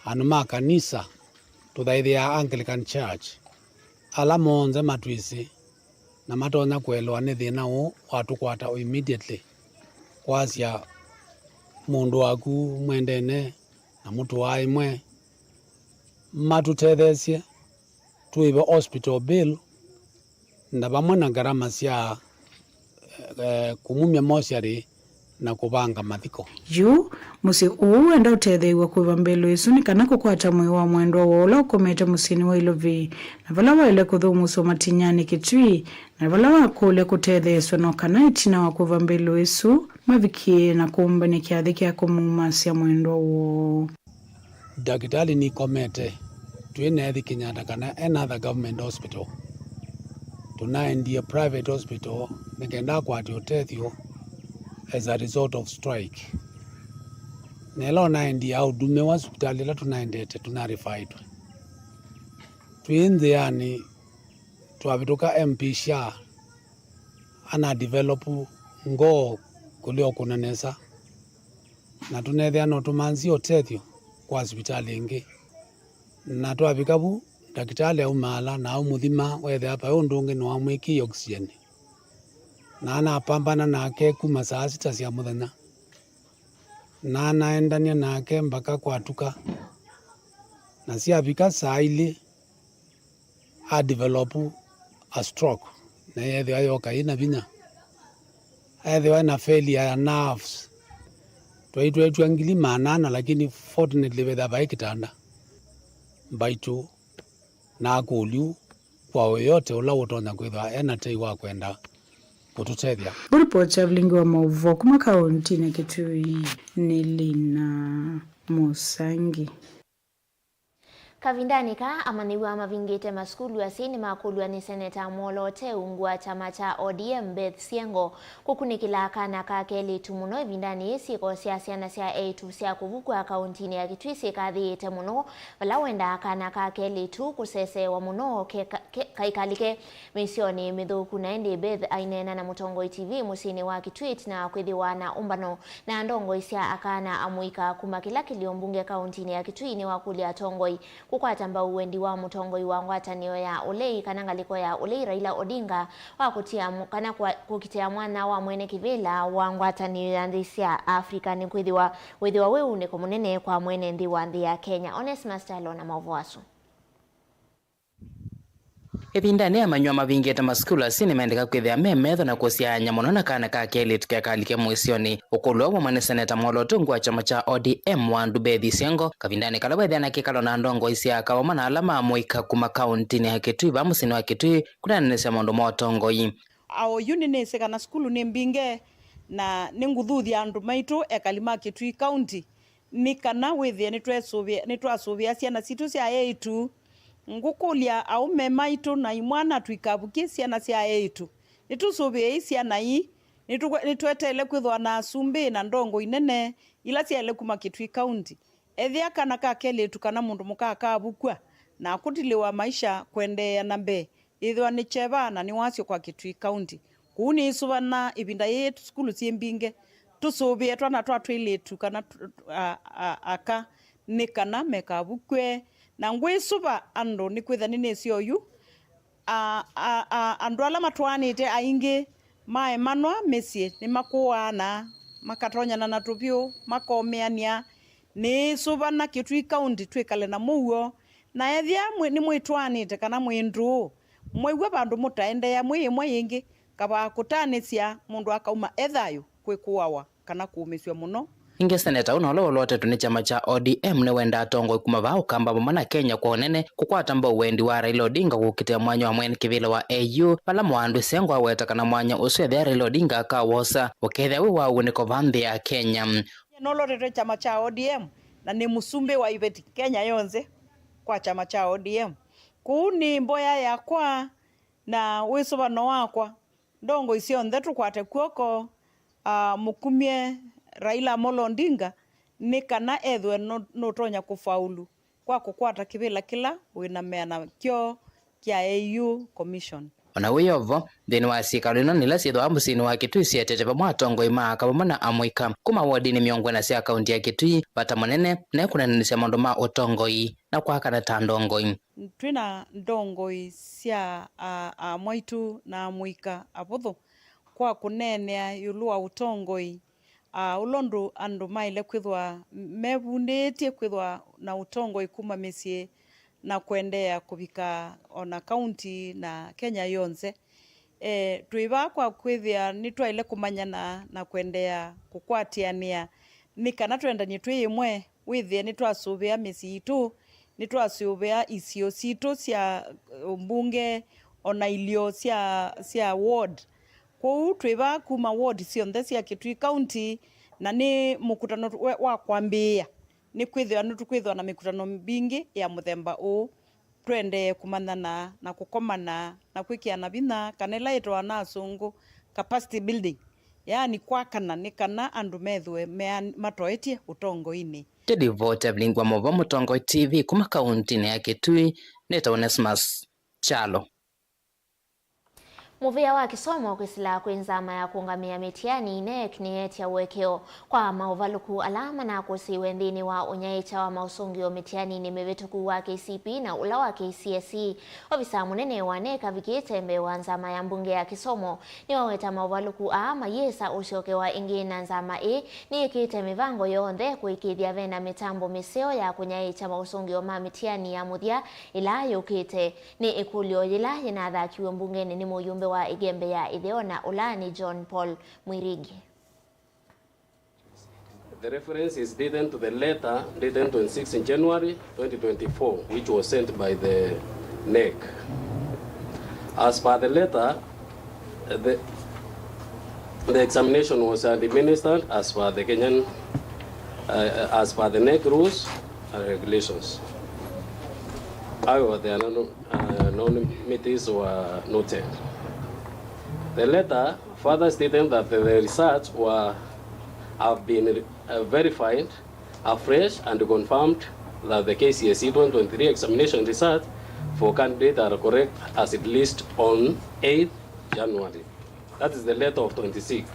andũ ma kanisa tũthaithĩaa Anglican Church, ala monthe matwĩsĩ na matonya kũelewa nĩ thĩna ũũ watũkwata o immediately, kwasya mũndũ waku mwendene na mũtũaa ĩmwe, matũtetheesye tũĩve hospital bill na vamwe na ngarama sya, eh, kũmumya mortuary na kũvanga mathiko. Yu, mũsyĩ ũũ wenda ũtetheew'a kũĩva mbĩlĩlo ĩsu nĩ kana kũkwata mwĩĩ wa mwendwa woo ũla ũkomete mũsyĩnĩ wa Ilovi, na vala waĩle kũthũmũsw'a Matinyani Kitui, na vala wakũlya kũtetheesw'a no kana ĩtina wa kũĩva mbĩlĩlo ĩsu mavikie na kũmbany'a kyathĩ kya kũmumasya mwendwa woo. Ndakĩtalĩ nĩkomete, twĩ na ethi Kenyatta kana any other government hospital. Tũnaendie private hospital nĩ kenda akwate ũtethyo as a result of strike. Na ĩla ũnaendie aũdumĩwa sivitalĩ ĩla tũnaendete, tũnarifaĩtwe. Twĩ nzĩanĩ, twavĩtũka M P Sha ana develop ngoo kũlea ũkũna nesa, na tũneethĩa no tũmanthie ũtethyo kwa sivitalĩ ĩngĩ. Na twavika vu, ndakĩtalĩ aumaala na aũmũthima, weethĩa vai ũndũ ũngĩ nĩwamwĩkĩie oxygen. Na anapambana nake kuma saa sita sya mũthenya, na anaendany'a nake mbaka kwatuka, na syavika saa ilĩ, a develop a stroke, na yeethĩwa yoka ĩna vinya, ethĩwa ena failure ya nerves. Twaitwetw'a ngili maana ana, lakini fortunately vethĩa vai kĩtanda mbaitũ, na akũlyu kwa yoyote ũla ũtonya kwĩthĩwa ena tei wa kwenda kũtũtethya. Ripoti ya vilingi wa maũvoo kuma kauntinĩ ya Kitui nĩ Lina Mũsangi. Kavindanĩ kaa, amanyĩw'a mavingĩte masukulu asyai nĩmakũlw'a nĩ Seneta mwoloote ungu wa kyama kya O D M Beth Siengo kũkunĩkĩla kana ka kelĩtu mũno ĩvindanĩ yĩĩ syĩko sya syana sya eĩtu sya kũvukw'a kauntinĩ ya Kitui syĩkathĩĩte mũno, vala wendaa kana ka kelĩtu kũseseewa mũno keka-, ke-, kaikalĩke mĩsyonĩ mĩthũku. Na ĩndĩ Beth aineena na Mũtongoi T V mũsyĩnĩ wa Kitui ĩtina wa kwĩthĩwa na ũmbano na ndongoi sya akana amũika kuma kĩla kĩlio mbunge kauntinĩ ya Kitui nĩwakũlya atongoi kũkwata mbau wendi wa mũtongoi wa ngwatanĩo ya ũlei kana ngalĩko ya ũlei Raila Odinga wa kũtia mw-, kana kwa-, kũkitĩa mwanya wa mwene kĩvĩla wa ngwatanĩo ya nthĩ sya Africa, nĩkwĩthĩwa wĩthĩwa wĩ unĩko mũnene kwa mwene nthĩ wa nthĩ ya Kenya. Onesmus Kyalo na maũvoo asu. Ĩvindanĩ ya manyũa mavingĩte masukulu, asyai nĩmendeka kwĩthĩa me metho na kũsyaany'a mũno na kana ka kelĩtu kekalike mũisyonĩ. Ũkũlũ ũũ waumwa nĩ Seneta mwolootongu wa kyama kya O D M wa Andũ Beth Isyengo kavindanĩ kala weethĩa na kĩkalo na ndongoi sya aka vamwe na ala ma mũika kuma kaũntĩnĩ ya Kitui vaa mũsyĩnĩ wa Kitui kũneenanĩsya maũndũ ma ũtongoi. Oyu nĩnĩsĩ kana sukulu nĩ mbinge, na nĩngũthuthya andũ maitũ ekali ma Kitui County nĩ kana wĩthĩe nĩtwesũvĩa, nĩtwasũvĩa syana sitũ sya eĩtu. Ngũkũlya aũme maitũ na imwana tũikavukye syana sya eĩtu. Nĩtũsũvĩei syana ii. Nĩtũ-, nĩtweteele kwĩthwa na asumbĩ na ndongoi nene ila syaĩle kuma Kitui County. Ethĩa kana ka kelĩtu kana mũndũ mũka kavukw'a na kũtilĩwa maisha kwendeea na mbee, yĩthĩwa nĩ kyeva na nĩ wasyo kwa Kitui County. Kũu nĩĩsũvana ĩvinda yĩĩ sukulu syĩ mbinge, tũsũvĩe twana twa twĩlĩtu kana tw-, a, a, aka nĩ kana mekavukw'e. Na ngwĩsũva andũ nĩkwĩtha nĩnĩsĩ oyu, a, a, a, andũ ala matwaanĩte aingĩ maemanwa mĩsyĩ nĩmakũaana, makatonyana na tũvyũ, makomĩanĩa. Nĩĩsũvana Kitui County twĩkale na mũuo, na ethĩa mwĩ-, nĩmwĩtwaanĩte kana mwĩ ndũũ, mwĩw'a vandũ mũtaendeea mwĩ ĩmwe yĩngĩ, kavaa kũtanĩsya mũndũ akauma e thayũ kwĩ kũawa kana kũũmĩsw'a mũno. Ningĩ seneta ũna ũla ũlotetwe nĩ kyama kya O D M nĩwendaa atongoi kuma vaa Ũkamba vamwe na Kenya kwa ũnene kũkwata mbau wendi wa Raila Odinga kũkitĩa mwanya wa mwene kĩvĩla wa A U, vala Mwandũ Isyengo aweta kana mwanya ũsu ethĩa Raila Odinga akawosa ũkethĩa wĩ wa ũunĩko vaa nthĩ ya Kenya. Nyie nolotetwe kyama kya O D M na nĩ mũsumbĩ wa iveti Kenya yonthe kwa kyama kya O D M. Kũu nĩ mboya yakwa na wĩsũvano wakwa, ndongoi syonthe tũkwate kw'oko, a, mũkumye Raila Amolo Odinga nĩ kana ethĩwe nũ-, nũtonya kũfaulu kwa kũkwata kĩvĩla kĩla wĩna meana kyo kya A U Commission. O na wĩ o vo, nthĩnĩ wa syĩkalo ino nĩ ila syĩthĩwa mũsyĩnĩ wa Kitui sietete vamwe atongoi ma aka vamwe na amũika kuma wodinĩ mĩongo ĩna sya kaunti ya Kitui, vata mũnene ne kũneenanĩsya maũndũ ma ũtongoi na kwakana ta ndongoi. Twĩ na ndongoi sya a-, amwaitũ na amũika avũthũ kwa kũneenea ĩũlũ wa ũtongoi, a, ũla ũndũ andũ maĩle kwĩthwa mevundĩĩtye kwĩthwa na ũtongoi kuma mĩsyĩ na kũendeea kũvika o na kaunti na Kenya yonthe. E, twĩ vaa kwa kwĩthĩa nĩtwaĩle kũmanyana na kũendeea kũkwatĩanĩa nĩ kana twendany'e twĩ ĩmwe, wĩthĩe nĩtwasũvĩa mĩsyĩ yitũ, nĩtwasũvĩa isio sitũ sya, eh, mbunge, o na ilio sya, sya ward. Kwoou twĩ vaa kuma ward syonthe sya Kitui County, na nĩ mũkutano we-, wa kwambĩĩa. Nĩkwĩthĩwa nĩtũkwĩthĩwa na mĩkutano mbingĩ ya mũthemba ũũ, tũendee kũmanyana na kũkomana na kwĩkĩana vinya kana ĩla yĩtawa na asũngũ capacity building, yaani kwakana nĩ kana andũ methĩwe mea-, matoetye ũtongoinĩ. Teddy Vote, Evelyn Ngwamova, Mũtongoi T V, kuma kauntinĩ ya Kitui, nĩtawa Onesmus Kyalo. Mũvĩa wa kĩsomo kwĩsĩla kwĩ nzama ya kũũngamĩa mĩtiani, NEC nĩyeetya ũekeo kwa maũvalũku ala manakũsĩĩwe nthĩnĩ wa ũnyaĩĩkya wa maũsũngĩo mĩtianinĩ mĩvĩtũku wa K C P E na ũla wa K C S E. Ovisa mũnene wa NEC avikĩte mbee wa nzama ya mbunge ya kĩsomo nĩwaweta maũvalũku aa mayĩsa ũsyokewa ĩngĩ, na nzama ĩĩ nĩyĩkĩte mĩvango yonthe kũĩkĩĩthya vena mĩtambo mĩseo ya kũnyaĩĩkya maũsũngĩo ma mĩtiani ya mũthya ĩla yũkĩte. Nĩ ĩkũlyo yĩla yĩnathakiw'e mbungenĩ nĩ mũyũmbe wa Ĩgembe ya Ĩtheo na ũla nĩ John Paul Mwiringi. The reference is dated to the letter dated twenty-sixth January twenty twenty-four, which was sent by the NEC. As per the letter, the, the examination was administered as per the Kenyan, uh, as per the NEC rules and regulations. However, there are no, uh, no meetings were noted. The letter further stating that the results were, have been, uh, verified afresh and confirmed that the K C S E twenty twenty-three examination results for candidate are correct as it list on eighth January. That is the letter of twenty-sixth.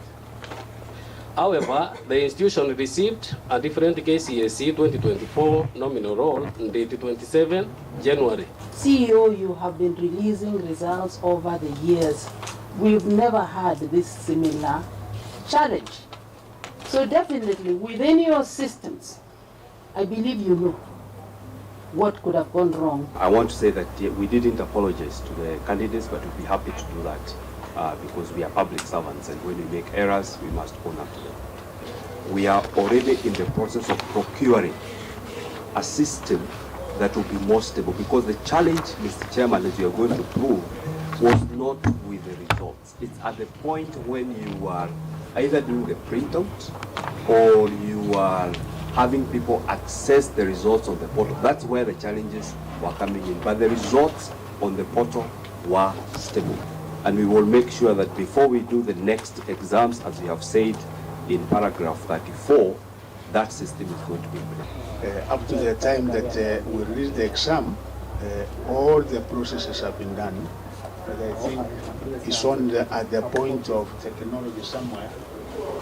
However, the institution received a different K C S E twenty twenty-four nominal roll dated twenty-seventh January. C E O, you have been releasing results over the years. We've never had this similar challenge. So definitely within your systems, I believe you know. What could have gone wrong? I want to say that, uh, we didn't apologize to the candidates, but we'd be happy to do that, uh, because we are public servants, and when we make errors, we must own up to them. We are already in the process of procuring a system that will be more stable, because the challenge, Mister Chairman, as you are going to prove, was not with the results. It's at the point when you are either doing the printout or you are having people access the results on the portal. That's where the challenges were coming in. But the results on the portal were stable. And we will make sure that before we do the next exams, as we have said in paragraph thirty-four, that system is going to be implemented. Uh, up to the time that, uh, we release the exam, uh, all the processes have been done. But I think it's only at the point of technology somewhere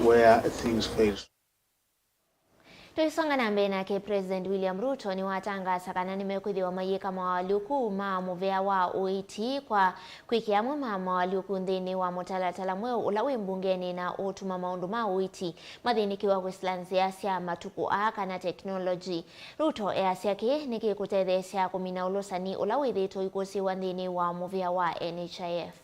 where things fail. Tũisonga na mbee nake, President William Ruto nĩwatangaasa kana nĩmekwĩthĩwa mayĩka moalyũku ma mũvea wa ũiiti kwa kwĩkĩa amwe ma moalyũku nthĩnĩ wa mũtalatala mweũ ũla wĩ mbungenĩ na ũũtuma maũndũ ma ũiiti mathĩnĩkĩwa kwĩsĩla nzĩa sya matukũ aa kana teknolongyi. Ruto easya kĩĩ nĩkĩkũtetheesya kũmina ũlũsani ũla wĩthĩĩtwe ũikũsĩĩwa nthĩnĩ wa mũvea wa N H I F.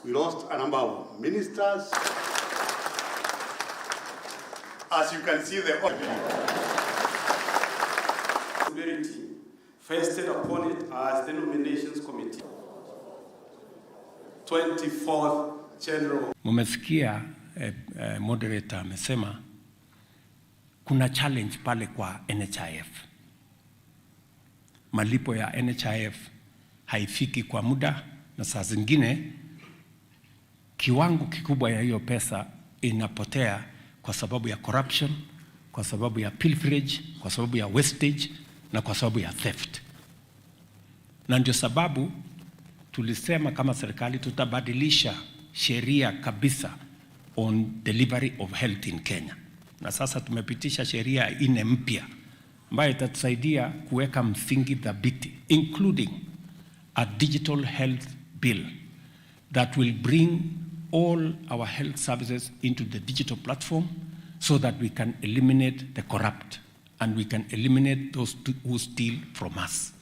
We lost a number of ministers. As you can see, the responsibility foisted upon it as the nominations committee. Twenty-fourth general. Mumesikia, eh, eh, moderator amesema kuna challenge pale kwa N H I F. Malipo ya N H I F haifiki kwa muda, na saa zingine kiwango kikubwa ya hiyo pesa inapotea kwa sababu ya corruption, kwa sababu ya pilferage, kwa sababu ya wastage na kwa sababu ya theft. Na ndio sababu tulisema kama serikali tutabadilisha sheria kabisa on delivery of health in Kenya. Na sasa tumepitisha sheria nne mpya ambayo itatusaidia kuweka msingi thabiti, including a digital health bill that will bring all our health services into the digital platform so that we can eliminate the corrupt and we can eliminate those who steal from us.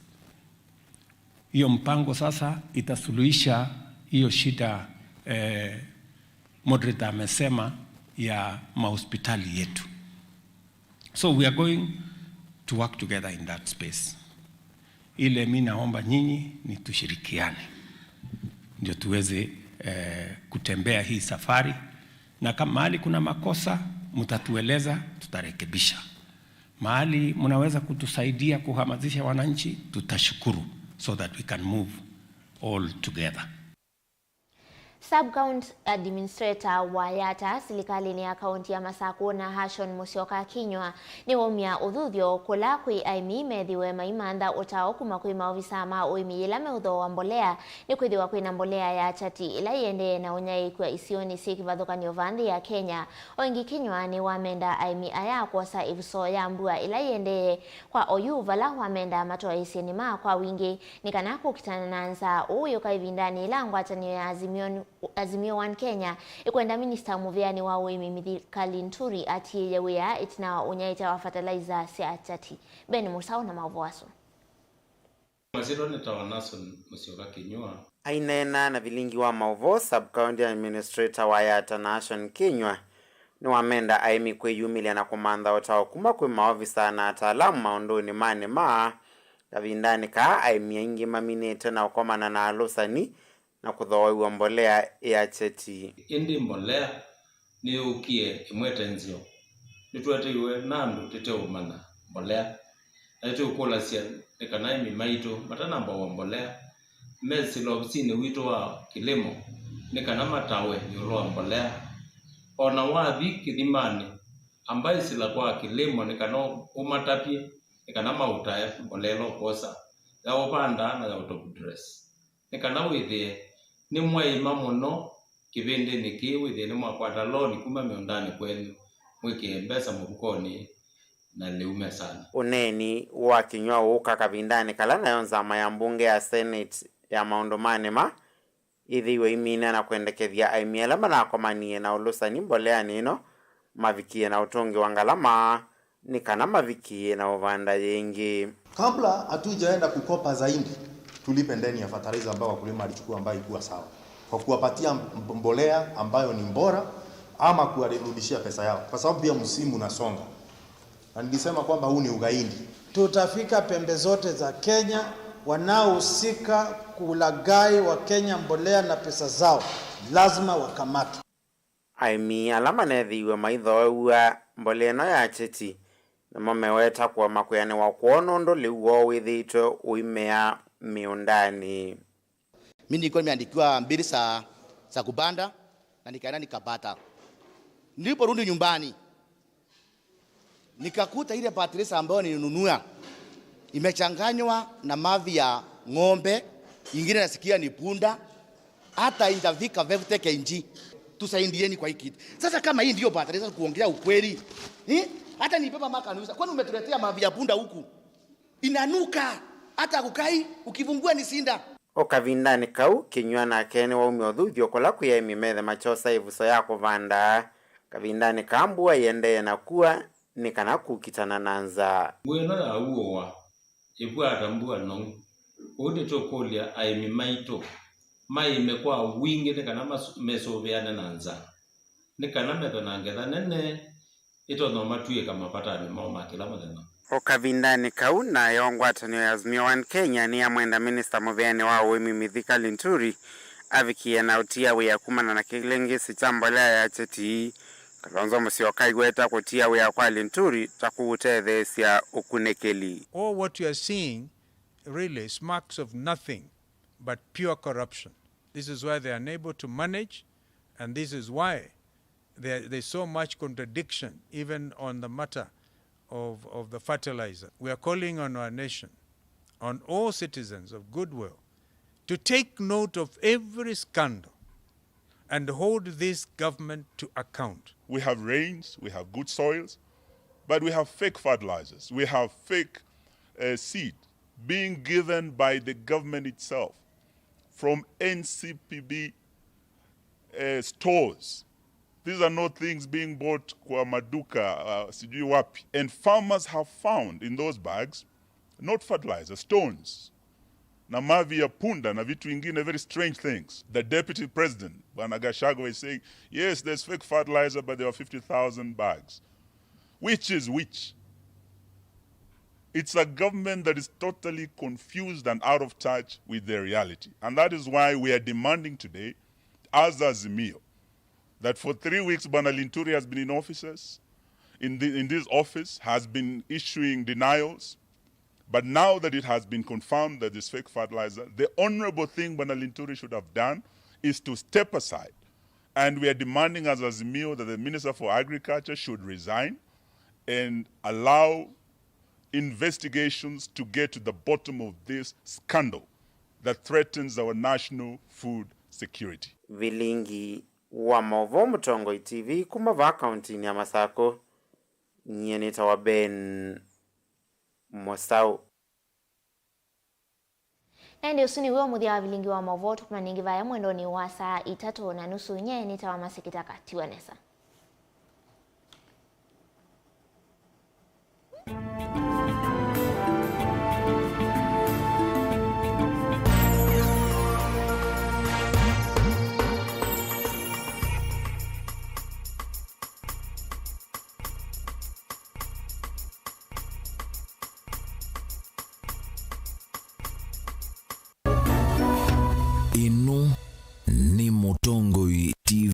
Hiyo mpango sasa itasuluhisha hiyo shida, eh, moderator amesema ya mahospitali yetu. So we are going to work together in that space. Ile mi naomba nyinyi ni tushirikiane ndio tuweze, eh, kutembea hii safari, na kama mahali kuna makosa mtatueleza, tutarekebisha. Mahali mnaweza kutusaidia kuhamasisha wananchi, tutashukuru, so that we can move all together. Sub-County Administrator wa Yatta silikalĩnĩ ya kaunti ya Masakũ Nahashon Musyoka Kinyua nĩwaumya ũthuthyo kũla kwĩ aĩmi methĩwe maimantha ũtao kuma kwĩ maovisaa ma ũĩmi yĩla meũthooa mbolea, nĩkwĩthĩwa kwĩna mbolea ya chati ĩla ĩendee na ũnyaĩĩkw'a isionĩ syĩ kĩvathũkany'o vaa nthĩ ya Kenya. O ĩngĩ, Kinyua nĩwamenda aĩmi aya kwosa ĩvuso ya mbua ĩla ĩendee kwa oyu, vala wamenda matwaĩĩsye nĩma kwa wingĩ nĩ kana kũkitana na nzaa ũũ wĩũka ĩvindanĩ yĩla ngwatanĩo ya Azimio, Azimio One Kenya ĩkwenda minista mũvĩanĩ wa ũĩmi Mithika Linturi atiĩĩe wĩa ĩtina wa ũnyaĩĩkya wa fertilizer sya chati. Ben Mũsaũ na maũvoo asu. Masyĩtwa nĩtawa Nason Mũsyoka Kĩnyũa. Aineena na vilingi wa maũvoo, Sub-County Administrator wa Yatta Nahashon Kinyua nĩwamenda aĩmi kwĩyumĩlya na kũmantha ũtao kuma kwĩ maovisa na ataalamu maũndũnĩ ma nĩma. Kavindanĩ kaa, aĩmi aingĩ maminĩte na ũkomana na alũsani na kũthooew'a mbolea ya cheti. Ĩndĩ mbolea nĩyũkie ĩmwete nzeo. Nĩtũeteeiwe na andũ tũteũmanya mbolea, na nĩtũkũlasya nĩ kana aĩmi maitũ matanamba ũa mbolea mesĩla ovisinĩ witũ wa kĩlĩmo nĩ kana matawe ĩũlũ wa mbolea. O na wathi kĩthimanĩ, amba ĩsĩla kwa kĩlĩmo nĩ kana ũmatavye nĩ kana maũtae mbolea ĩla ũkwosa, ya ũvanda na ya ũtop dress. Nĩ kana wĩthĩe nĩmwaĩma mũno kĩvĩndĩnĩ kĩĩ, wĩthĩe nĩmwakwata loan kuma mĩũndanĩ kwenyu, mwĩkĩe mbesa mũvukonĩ, na lĩu mesanĩ. Ũneeni wa kĩnywa ũũka kavindanĩ kala nayo nzama ya mbunge ya Senate ya maũndũ ma nĩma yĩthĩiwe imina na kwendekethya aĩmi ala manakomanie na ũlũsani mboleanĩ ĩno mavikie na ũtũngĩ wa ngalama nĩ kana mavikie na ũvanda yĩngĩ. Kabla hatujaenda kukopa zaidi, tulipe ndeni ya fertilizer ambayo wakulima alichukua ambayo haikuwa sawa, kwa kuwapatia mbolea ambayo ni bora ama kuwarudishia pesa yao, kwa sababu pia msimu unasonga. Na nilisema kwamba huu ni ugaidi. Tutafika pembe zote za Kenya, wanaohusika kulaghai Wakenya mbolea na pesa zao lazima wakamatwe. Aĩmi ala manethĩiwe maithooew'a mbolea ĩno ya kyeti nĩmo meweta kũema kwĩanĩwa kwoo nũndũ lĩu woo wĩthĩĩtwe ũimea mĩũndanĩ. Mi nilikuwa nimeandikiwa mbili za, za kupanda na nikaenda nikapata. Niliporudi nyumbani, nikakuta ile fertilizer ambayo nilinunua imechanganywa na mavi ya ng'ombe, ingine nasikia ni punda, hata haijafika fifty K G. Tusaidieni kwa hii kitu. Sasa kama hii ndio fertilizer, kuongea ukweli, eh? Hata nibeba maka niuza, kwani umetuletea mavi ya punda huku? Inanuka, hata kukai, ukifungua ni sinda. O kavindanĩ kau, kĩnywa nake nĩwaumya ũthuthyo kũla kwĩ aĩmi methe makyosa ĩvuso ya kũvanda. Kavindanĩ kaa mbua ĩendee na kua nĩ kana kũkitana na nzaa. Mbua ĩno ya uũa ĩkwata mbua nou, kwoou nĩtũkũlya aĩmi maitũ maĩme kwa wingĩ nĩ kana mas- mesũvĩane na nzaa, nĩ kana methwe na ngetha nene ĩtonya ũmatw'ĩĩka mapatanĩ moo ma kĩla mũthenya. O kavindanĩ kau, nayo ngwatanĩo ya Azimio One Kenya nĩyamwenda Minista mũveanĩ wa ũĩmi Mithika Linturi avikĩe na ũtia wĩa kumana na kĩlĩngĩsĩ kya mbolea ya kyeti. Kalonzo Musyoka aiweta kũtia wĩa kwa Linturi ta kũũtetheesya ũkunĩkĩli. All what you are seeing really smacks of nothing but pure corruption. This is why they are unable to manage, and this is why there, there's so much contradiction even on the matter of, of the fertilizer. We are calling on our nation, on all citizens of goodwill, to take note of every scandal and hold this government to account. We have rains, we have good soils, but we have fake fertilizers, we have fake uh, seed being given by the government itself from N C P B uh, stores. These are not things being bought kwa maduka uh, sijui wapi. And farmers have found in those bags not fertilizer, stones, na mavi ya punda na vitu ingine, very strange things. The deputy president, Bwana Gachagua, is saying, yes, there's fake fertilizer, but there were fifty thousand bags. Which is which? It's a government that is totally confused and out of touch with the reality. And that is why we are demanding today, as Azimio, that for three weeks Bwana Linturi has been in offices, in, the, in this office, has been issuing denials. But now that it has been confirmed that this fake fertilizer, the honorable thing Bwana Linturi should have done is to step aside. And we are demanding as Azimio that the Minister for Agriculture should resign and allow investigations to get to the bottom of this scandal that threatens our national food security. Vilingi wa Mauvoo, Mũtongoi T V, kuma vaa kauntinĩ ya Masakũ, nyie nĩtawa Ben Mũsaũ. Na ĩndĩ ũsu nĩw'o mũthya wa vilingi wa maũvoo. Tũkomane ĩngĩ vaya mwendonĩ wa saa itatũ na nusu. Nyie nĩtawa Masikitaka. Tiwa nesa.